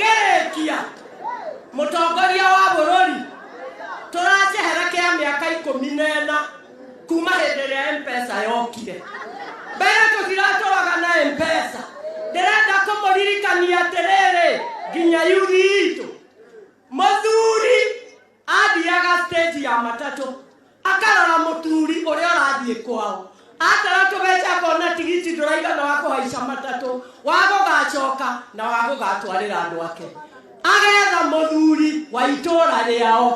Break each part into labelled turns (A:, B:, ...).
A: Ngĩrĩkia, mũtongoria wa bũrũri, tũraceherekea mĩaka 14 kuma hĩndĩ ĩrĩa Mpesa yokire. Mbere tũtiratũraga na Mpesa. Ndĩrenda kũmũririkania atĩrĩrĩ, nginya yuthi itũ, mũthuri athiaga stage ya matatũ, akarora mũturi ũrĩa ũrathiĩ kwao, atara tũbeca, akona tigiti ndũraigana wa kũhaica matatũ, wa gũgacoka na wa gũgatwarĩra andũ ake. Agetha mũthuri wa itũra rĩao,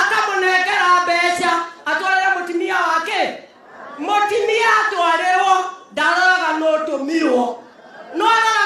A: akamũnengera mbeca atwarĩre mũtumia wake. Mũtumia atwarĩrwo, ndaroraga no tũmirwo, no aroraga.